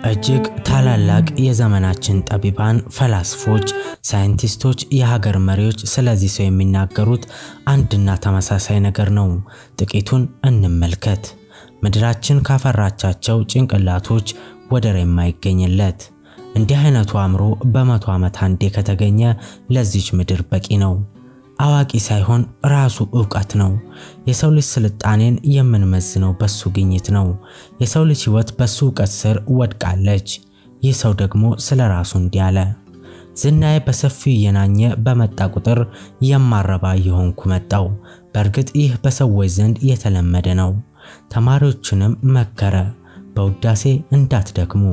እጅግ ታላላቅ የዘመናችን ጠቢባን፣ ፈላስፎች፣ ሳይንቲስቶች፣ የሀገር መሪዎች ስለዚህ ሰው የሚናገሩት አንድና ተመሳሳይ ነገር ነው። ጥቂቱን እንመልከት። ምድራችን ካፈራቻቸው ጭንቅላቶች ወደር የማይገኝለት እንዲህ አይነቱ አእምሮ በ100 ዓመት አንዴ ከተገኘ ለዚች ምድር በቂ ነው። አዋቂ ሳይሆን ራሱ ዕውቀት ነው። የሰው ልጅ ስልጣኔን የምንመዝነው በሱ ግኝት ነው። የሰው ልጅ ሕይወት በሱ ዕውቀት ስር ወድቃለች። ይህ ሰው ደግሞ ስለ ራሱ እንዲህ አለ። ዝናዬ በሰፊው እየናኘ በመጣ ቁጥር የማረባ እየሆንኩ መጣው። በእርግጥ ይህ በሰዎች ዘንድ የተለመደ ነው። ተማሪዎችንም መከረ። በውዳሴ እንዳትደክሙ፣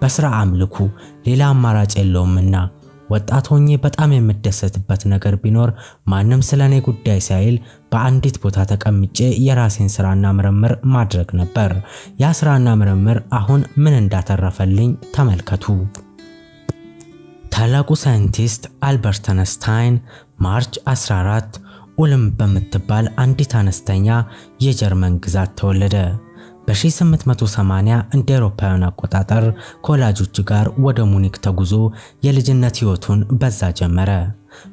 በስራ አምልኩ፣ ሌላ አማራጭ የለውምና። ወጣት ሆኜ በጣም የምደሰትበት ነገር ቢኖር ማንም ስለ እኔ ጉዳይ ሳይል በአንዲት ቦታ ተቀምጬ የራሴን ስራና ምርምር ማድረግ ነበር። ያ ስራና ምርምር አሁን ምን እንዳተረፈልኝ ተመልከቱ። ታላቁ ሳይንቲስት አልበርት አንስታይን March 14 ኡልም በምትባል አንዲት አነስተኛ የጀርመን ግዛት ተወለደ። በ1880 እንደ አውሮፓውያን አቆጣጠር ከወላጆቹ ጋር ወደ ሙኒክ ተጉዞ የልጅነት ሕይወቱን በዛ ጀመረ።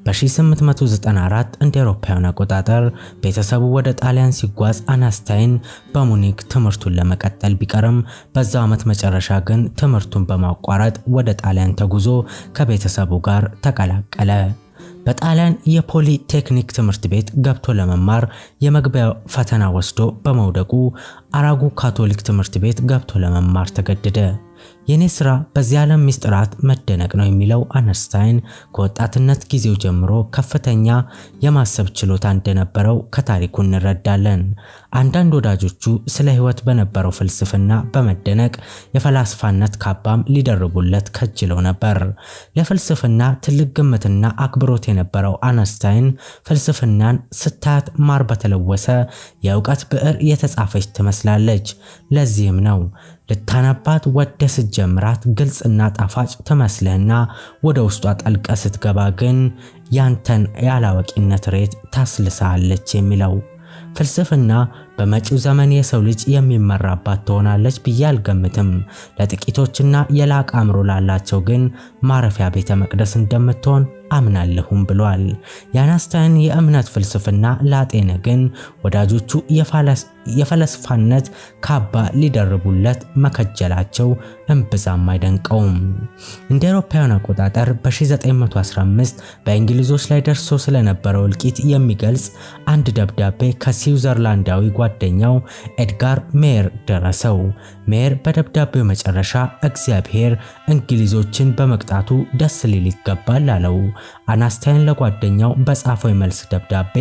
በ1894 እንደ አውሮፓውያን አቆጣጠር ቤተሰቡ ወደ ጣሊያን ሲጓዝ አንስታይን በሙኒክ ትምህርቱን ለመቀጠል ቢቀርም በዛው ዓመት መጨረሻ ግን ትምህርቱን በማቋረጥ ወደ ጣሊያን ተጉዞ ከቤተሰቡ ጋር ተቀላቀለ። በጣሊያን የፖሊቴክኒክ ትምህርት ቤት ገብቶ ለመማር የመግቢያ ፈተና ወስዶ በመውደቁ አራጉ ካቶሊክ ትምህርት ቤት ገብቶ ለመማር ተገደደ። የኔ ስራ በዚህ ዓለም ሚስጥራት መደነቅ ነው የሚለው አንስታይን ከወጣትነት ጊዜው ጀምሮ ከፍተኛ የማሰብ ችሎታ እንደነበረው ከታሪኩ እንረዳለን። አንዳንድ ወዳጆቹ ስለ ሕይወት በነበረው ፍልስፍና በመደነቅ የፈላስፋነት ካባም ሊደርቡለት ከጅለው ነበር። ለፍልስፍና ትልቅ ግምትና አክብሮት የነበረው አንስታይን ፍልስፍናን ስታያት ማር በተለወሰ የእውቀት ብዕር የተጻፈች ትመስላለች። ለዚህም ነው ልታነባት ወደ ስትጀምራት ግልጽና ጣፋጭ ትመስልህና ወደ ውስጧ ጠልቀ ስትገባ ግን ያንተን ያላዋቂነት ሬት ታስልሳለች የሚለው። ፍልስፍና በመጪው ዘመን የሰው ልጅ የሚመራባት ትሆናለች ብዬ አልገምትም። ለጥቂቶችና የላቀ አእምሮ ላላቸው ግን ማረፊያ ቤተ መቅደስ እንደምትሆን አምናለሁም ብሏል። የአንስታይን የእምነት ፍልስፍና ላጤነ ግን ወዳጆቹ የፈለስፋነት ካባ ሊደርቡለት መከጀላቸው እምብዛም አይደንቀውም። እንደ አውሮፓውያን አቆጣጠር በ1915 በእንግሊዞች ላይ ደርሶ ስለነበረው እልቂት የሚገልጽ አንድ ደብዳቤ ከስዊዘርላንዳዊ ጓደኛው ኤድጋር ሜየር ደረሰው። ሜየር በደብዳቤው መጨረሻ እግዚአብሔር እንግሊዞችን በመቅጣቱ ደስ ሊል ይገባል አለው። አንስታይን ለጓደኛው በጻፈው የመልስ ደብዳቤ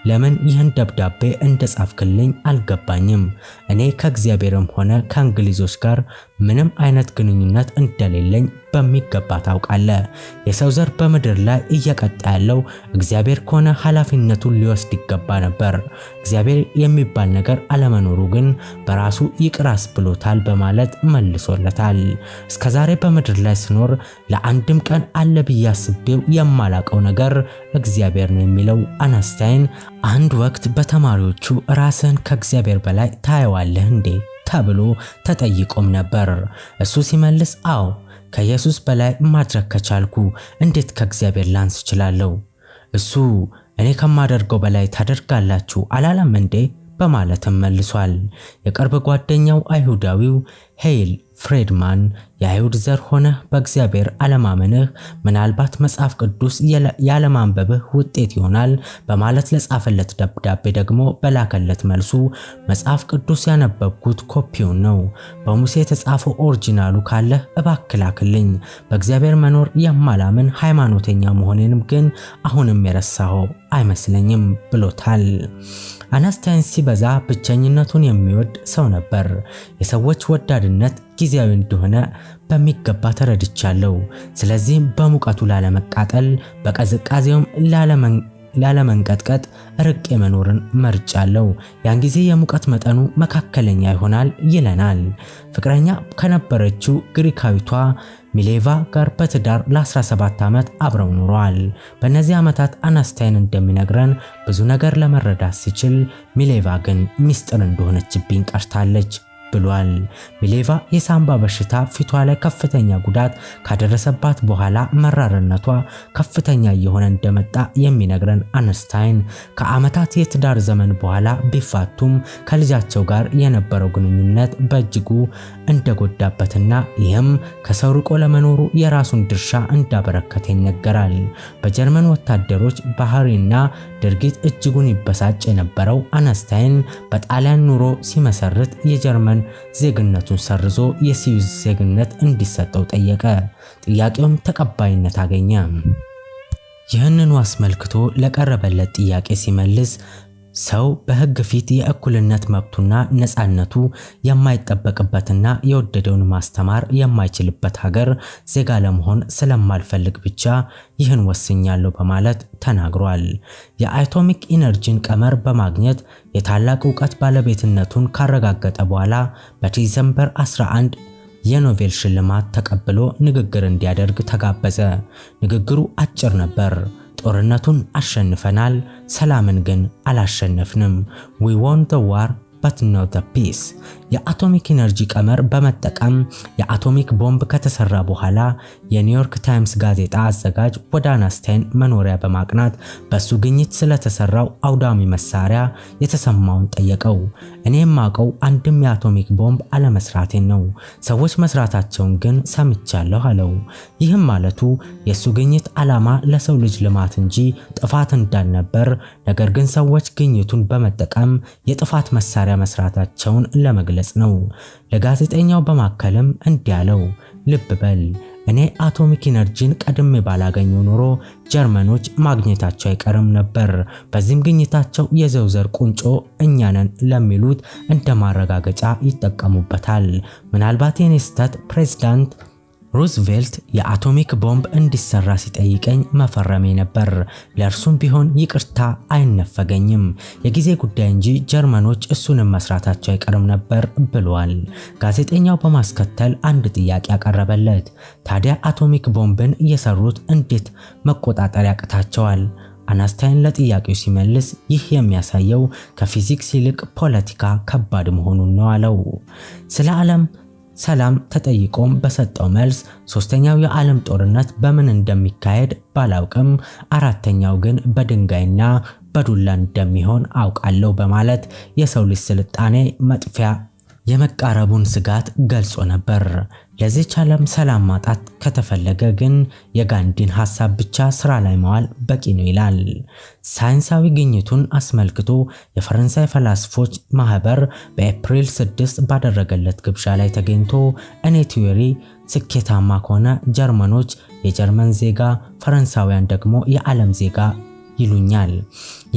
ለምን ይህን ደብዳቤ እንደጻፍክልኝ አልገባኝም። እኔ ከእግዚአብሔርም ሆነ ከእንግሊዞች ጋር ምንም አይነት ግንኙነት እንደሌለኝ በሚገባ ታውቃለህ። የሰው ዘር በምድር ላይ እየቀጣ ያለው እግዚአብሔር ከሆነ ኃላፊነቱን ሊወስድ ይገባ ነበር። እግዚአብሔር የሚባል ነገር አለመኖሩ ግን በራሱ ይቅር አስብሎታል በማለት መልሶለታል። እስከዛሬ በምድር ላይ ስኖር ለአንድም ቀን አለ ብዬ አስቤው የማላቀው ነገር እግዚአብሔር ነው የሚለው አንስታይን አንድ ወቅት በተማሪዎቹ ራስህን ከእግዚአብሔር በላይ ታየዋለህ እንዴ ተብሎ ተጠይቆም ነበር። እሱ ሲመልስ አዎ፣ ከኢየሱስ በላይ ማድረግ ከቻልኩ እንዴት ከእግዚአብሔር ላንስ እችላለሁ? እሱ እኔ ከማደርገው በላይ ታደርጋላችሁ አላለም እንዴ? በማለትም መልሷል። የቅርብ ጓደኛው አይሁዳዊው ሄይል ፍሬድማን የአይሁድ ዘር ሆነህ በእግዚአብሔር አለማመንህ ምናልባት መጽሐፍ ቅዱስ ያለማንበብህ ውጤት ይሆናል በማለት ለጻፈለት ደብዳቤ ደግሞ በላከለት መልሱ መጽሐፍ ቅዱስ ያነበብኩት ኮፒውን ነው። በሙሴ የተጻፈው ኦሪጂናሉ ካለህ እባክህ ላክልኝ። በእግዚአብሔር መኖር የማላምን ሃይማኖተኛ መሆኔንም ግን አሁንም የረሳኸው አይመስለኝም ብሎታል። አንስታይን ሲበዛ ብቸኝነቱን የሚወድ ሰው ነበር። የሰዎች ወዳድነት ጊዜያዊ እንደሆነ በሚገባ ተረድቻለሁ። ስለዚህም በሙቀቱ ላለመቃጠል፣ በቅዝቃዜውም ላለመንቀጥቀጥ ርቄ መኖርን መርጫለሁ። ያን ጊዜ የሙቀት መጠኑ መካከለኛ ይሆናል ይለናል። ፍቅረኛ ከነበረችው ግሪካዊቷ ሚሌቫ ጋር በትዳር ለ17 ዓመት አብረው ኖረዋል። በእነዚህ ዓመታት አንስታይን እንደሚነግረን ብዙ ነገር ለመረዳት ሲችል፣ ሚሌቫ ግን ሚስጥር እንደሆነችብኝ ቀርታለች ብሏል። ሚሌቫ የሳምባ በሽታ ፊቷ ላይ ከፍተኛ ጉዳት ካደረሰባት በኋላ መራርነቷ ከፍተኛ እየሆነ እንደመጣ የሚነግረን አንስታይን ከዓመታት የትዳር ዘመን በኋላ ቢፋቱም ከልጃቸው ጋር የነበረው ግንኙነት በእጅጉ እንደጎዳበትና ይህም ከሰው ርቆ ለመኖሩ የራሱን ድርሻ እንዳበረከተ ይነገራል። በጀርመን ወታደሮች ባህሪና ድርጊት እጅጉን ይበሳጭ የነበረው አንስታይን በጣሊያን ኑሮ ሲመሰርት የጀርመን ዜግነቱን ሰርዞ የስዊዝ ዜግነት እንዲሰጠው ጠየቀ። ጥያቄውም ተቀባይነት አገኘ። ይህንኑ አስመልክቶ ለቀረበለት ጥያቄ ሲመልስ ሰው በሕግ ፊት የእኩልነት መብቱና ነፃነቱ የማይጠበቅበትና የወደደውን ማስተማር የማይችልበት ሀገር ዜጋ ለመሆን ስለማልፈልግ ብቻ ይህን ወስኛለሁ በማለት ተናግሯል። የአቶሚክ ኢነርጂን ቀመር በማግኘት የታላቅ እውቀት ባለቤትነቱን ካረጋገጠ በኋላ በ December 11 የኖቤል ሽልማት ተቀብሎ ንግግር እንዲያደርግ ተጋበዘ። ንግግሩ አጭር ነበር። ጦርነቱን አሸንፈናል፣ ሰላምን ግን አላሸነፍንም። We won the war but not the peace። የአቶሚክ ኢነርጂ ቀመር በመጠቀም የአቶሚክ ቦምብ ከተሰራ በኋላ የኒውዮርክ ታይምስ ጋዜጣ አዘጋጅ ወደ አንስታይን መኖሪያ በማቅናት በሱ ግኝት ስለተሰራው አውዳሚ መሳሪያ የተሰማውን ጠየቀው። እኔ የማውቀው አንድም የአቶሚክ ቦምብ አለመስራቴን ነው፣ ሰዎች መስራታቸውን ግን ሰምቻለሁ አለው። ይህም ማለቱ የሱ ግኝት ዓላማ ለሰው ልጅ ልማት እንጂ ጥፋት እንዳልነበር፣ ነገር ግን ሰዎች ግኝቱን በመጠቀም የጥፋት መሳሪያ መስራታቸውን ለመግለጽ ነው። ለጋዜጠኛው በማከልም እንዲህ አለው፣ ልብ በል፣ እኔ አቶሚክ ኢነርጂን ቀድሜ ባላገኘው ኖሮ ጀርመኖች ማግኘታቸው አይቀርም ነበር። በዚህም ግኝታቸው የሰው ዘር ቁንጮ እኛ ነን ለሚሉት እንደ ማረጋገጫ ይጠቀሙበታል። ምናልባት የኔ ስህተት ፕሬዝዳንት ሩዝቬልት የአቶሚክ ቦምብ እንዲሰራ ሲጠይቀኝ መፈረሜ ነበር። ለእርሱም ቢሆን ይቅርታ አይነፈገኝም። የጊዜ ጉዳይ እንጂ ጀርመኖች እሱንም መስራታቸው አይቀርም ነበር ብሏል። ጋዜጠኛው በማስከተል አንድ ጥያቄ ያቀረበለት፣ ታዲያ አቶሚክ ቦምብን የሰሩት እንዴት መቆጣጠር ያቅታቸዋል? አንስታይን ለጥያቄው ሲመልስ ይህ የሚያሳየው ከፊዚክስ ይልቅ ፖለቲካ ከባድ መሆኑን ነው አለው። ስለ ዓለም ሰላም ተጠይቆም በሰጠው መልስ ሶስተኛው የዓለም ጦርነት በምን እንደሚካሄድ ባላውቅም አራተኛው ግን በድንጋይና በዱላ እንደሚሆን አውቃለሁ በማለት የሰው ልጅ ስልጣኔ መጥፊያ የመቃረቡን ስጋት ገልጾ ነበር። ለዚች ዓለም ሰላም ማጣት ከተፈለገ ግን የጋንዲን ሐሳብ ብቻ ስራ ላይ መዋል በቂ ነው ይላል። ሳይንሳዊ ግኝቱን አስመልክቶ የፈረንሳይ ፈላስፎች ማህበር በኤፕሪል 6 ባደረገለት ግብዣ ላይ ተገኝቶ እኔ theory ስኬታማ ከሆነ ጀርመኖች የጀርመን ዜጋ፣ ፈረንሳውያን ደግሞ የዓለም ዜጋ ይሉኛል።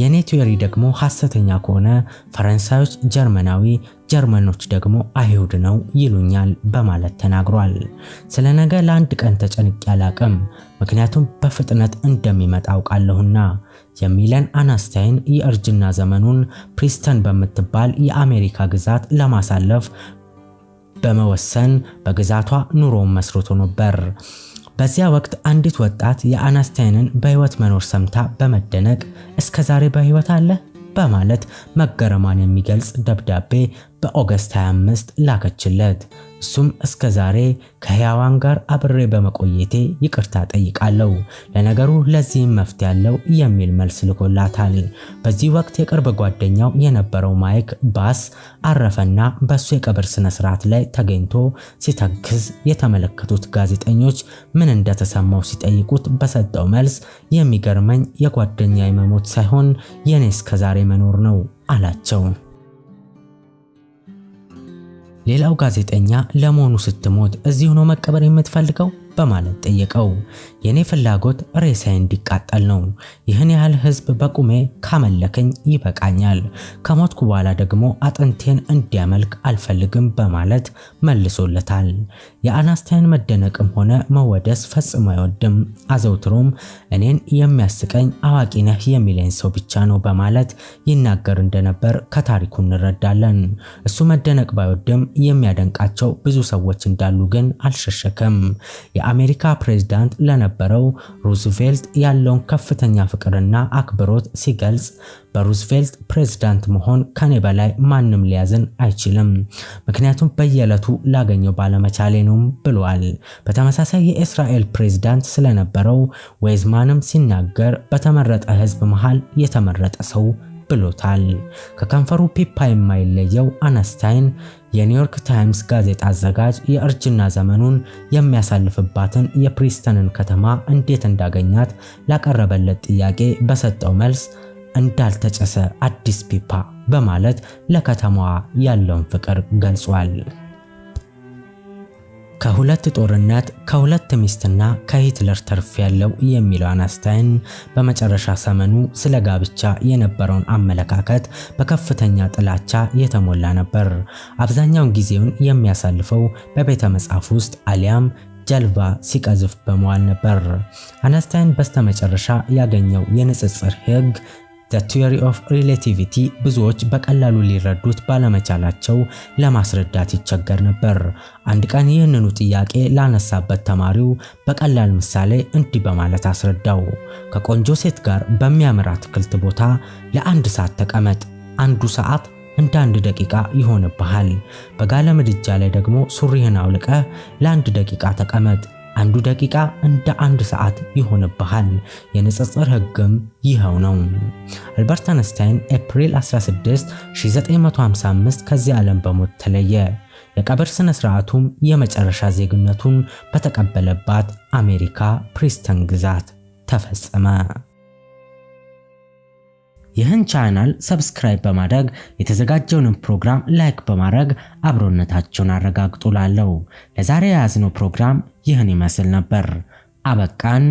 የኔ theory ደግሞ ሐሰተኛ ከሆነ ፈረንሳዮች ጀርመናዊ፣ ጀርመኖች ደግሞ አይሁድ ነው ይሉኛል በማለት ተናግሯል። ስለ ነገ ለአንድ ቀን ተጨንቄ አላቅም፣ ምክንያቱም በፍጥነት እንደሚመጣ አውቃለሁና የሚለን አንስታይን የእርጅና ዘመኑን ፕሪንስተን በምትባል የአሜሪካ ግዛት ለማሳለፍ በመወሰን በግዛቷ ኑሮውን መስርቶ ነበር። በዚያ ወቅት አንዲት ወጣት የአንስታይንን በህይወት መኖር ሰምታ በመደነቅ እስከ ዛሬ በህይወት አለ በማለት መገረሟን የሚገልጽ ደብዳቤ በ August 25 ላከችለት። እሱም እስከ ዛሬ ከሕያዋን ጋር አብሬ በመቆየቴ ይቅርታ ጠይቃለሁ፣ ለነገሩ ለዚህም መፍትሄ ያለው የሚል መልስ ልኮላታል። በዚህ ወቅት የቅርብ ጓደኛው የነበረው ማይክ ባስ አረፈና በሱ የቀብር ስነ ስርዓት ላይ ተገኝቶ ሲተክዝ የተመለከቱት ጋዜጠኞች ምን እንደተሰማው ሲጠይቁት በሰጠው መልስ የሚገርመኝ የጓደኛዬ መሞት ሳይሆን የኔ እስከ ዛሬ መኖር ነው አላቸው። ሌላው ጋዜጠኛ ለመሆኑ ስትሞት እዚሁ ነው መቀበር የምትፈልገው በማለት ጠየቀው። የኔ ፍላጎት ሬሳዬ እንዲቃጠል ነው። ይህን ያህል ህዝብ በቁሜ ካመለከኝ ይበቃኛል። ከሞትኩ በኋላ ደግሞ አጥንቴን እንዲያመልክ አልፈልግም በማለት መልሶለታል። የአንስታይን መደነቅም ሆነ መወደስ ፈጽሞ አይወድም። አዘውትሮም እኔን የሚያስቀኝ አዋቂ ነህ የሚለኝ ሰው ብቻ ነው በማለት ይናገር እንደነበር ከታሪኩ እንረዳለን። እሱ መደነቅ ባይወድም የሚያደንቃቸው ብዙ ሰዎች እንዳሉ ግን አልሸሸከም። የአሜሪካ ፕሬዝዳንት ለነበረው ሩዝቬልት ያለውን ከፍተኛ ፍቅርና አክብሮት ሲገልጽ በሩዝቬልት ፕሬዝዳንት መሆን ከኔ በላይ ማንም ሊያዝን አይችልም፣ ምክንያቱም በየዕለቱ ላገኘው ባለመቻሌ ነው ብሏል። በተመሳሳይ የእስራኤል ፕሬዝዳንት ስለነበረው ዌዝማንም ሲናገር በተመረጠ ሕዝብ መሃል የተመረጠ ሰው ብሎታል። ከከንፈሩ ፒፓ የማይለየው አነስታይን የኒውዮርክ ታይምስ ጋዜጣ አዘጋጅ የእርጅና ዘመኑን የሚያሳልፍባትን የፕሪስተንን ከተማ እንዴት እንዳገኛት ላቀረበለት ጥያቄ በሰጠው መልስ እንዳልተጨሰ አዲስ ፒፓ በማለት ለከተማዋ ያለውን ፍቅር ገልጿል። ከሁለት ጦርነት፣ ከሁለት ሚስትና ከሂትለር ተርፌያለሁ የሚለው አንስታይን በመጨረሻ ዘመኑ ስለ ጋብቻ የነበረውን አመለካከት በከፍተኛ ጥላቻ የተሞላ ነበር። አብዛኛውን ጊዜውን የሚያሳልፈው በቤተ መጽሐፍ ውስጥ አሊያም ጀልባ ሲቀዝፍ በመዋል ነበር። አንስታይን በስተመጨረሻ ያገኘው የንጽጽር ህግ The Theory of Relativity ብዙዎች በቀላሉ ሊረዱት ባለመቻላቸው ለማስረዳት ይቸገር ነበር። አንድ ቀን ይህንኑ ጥያቄ ላነሳበት ተማሪው በቀላል ምሳሌ እንዲህ በማለት አስረዳው። ከቆንጆ ሴት ጋር በሚያምር አትክልት ቦታ ለአንድ ሰዓት ተቀመጥ። አንዱ ሰዓት እንደ አንድ ደቂቃ ይሆንብሃል። በጋለ ምድጃ ላይ ደግሞ ሱሪህን አውልቀህ ለአንድ ደቂቃ ተቀመጥ። አንዱ ደቂቃ እንደ አንድ ሰዓት ይሆንብሃል። የንጽጽር ህግም ይኸው ነው። አልበርት አንስታይን ኤፕሪል 16 1955 ከዚህ ዓለም በሞት ተለየ። የቀብር ስነ ስርዓቱም የመጨረሻ ዜግነቱን በተቀበለባት አሜሪካ ፕሪስተን ግዛት ተፈጸመ። ይህን ቻናል subscribe በማድረግ፣ የተዘጋጀውንም ፕሮግራም like በማድረግ አብሮነታችሁን አረጋግጡ እላለሁ። ለዛሬ የያዝነው ፕሮግራም ይህን ይመስል ነበር። አበቃን።